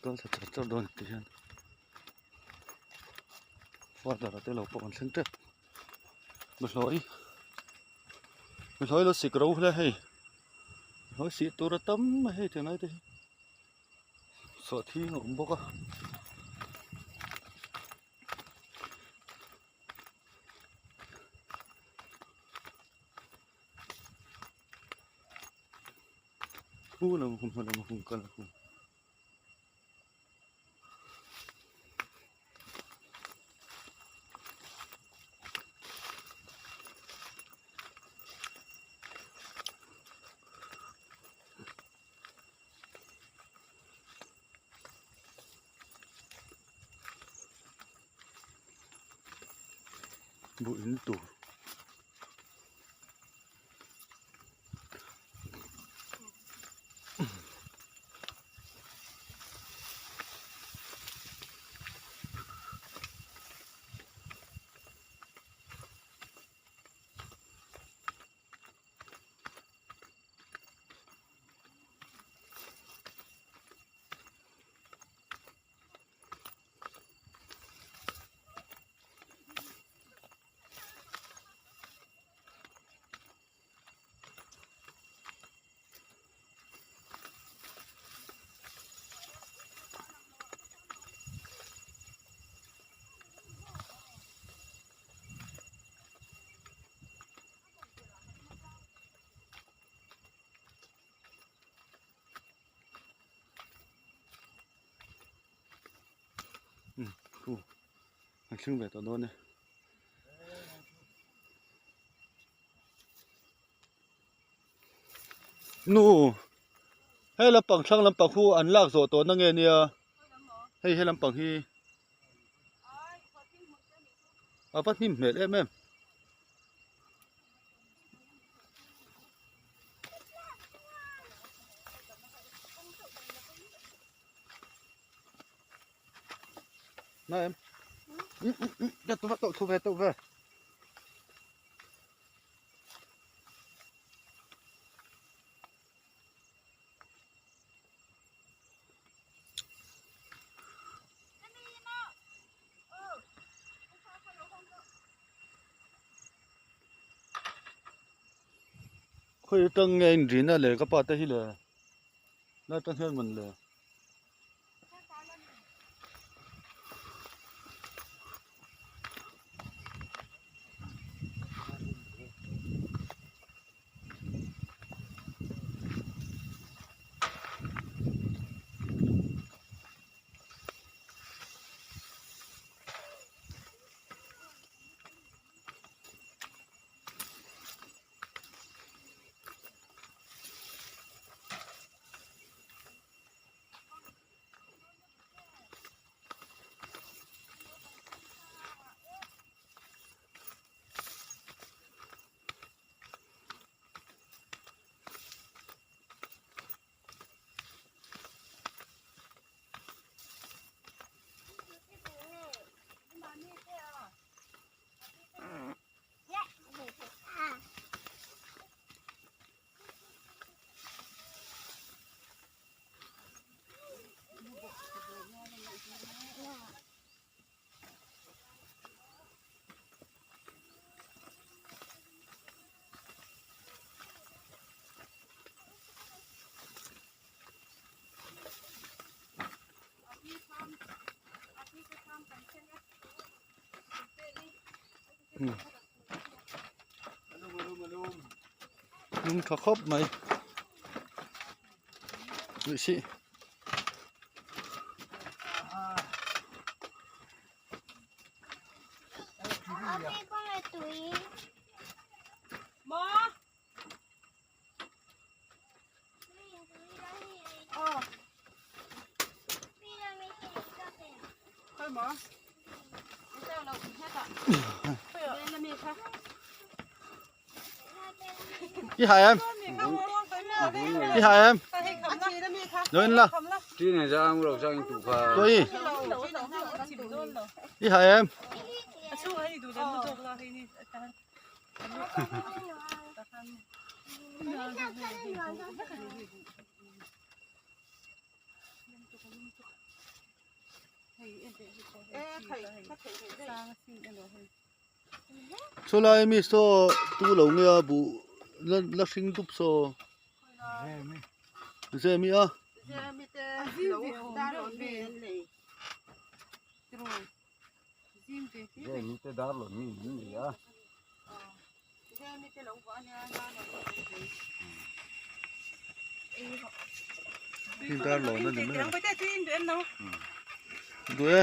kal thla char char dawn ti hian father a te lo pawh an thleng tep bawlhhlawh hi bawlhhlawh hi lo sik ro hle hei bawlhhlawh sih tur a tam mai hei tiang lai te hi sawhthing a awm bawk a. Thu lam hum hma lam hum kal hum. Buh in tur. Thu an thleng ve tawh dawn e. Nu hei lampang thlang lampang khu an lak zawh tawh na nge nia hei he lampang hi a va hnim hmel em em. Na em thu ve tawh ve. Khawi atang nge in rina le ka pa te hi le la atang hian man le. Lum tha khawp mai nuih sih. Đi hả em? Đi hả em? Lên là. Tôi. Đi hả em? Saw lai ami saw tu lo nge a buh la la hring dup saw zemi a. Hei dar lawn a ni mai a duh e.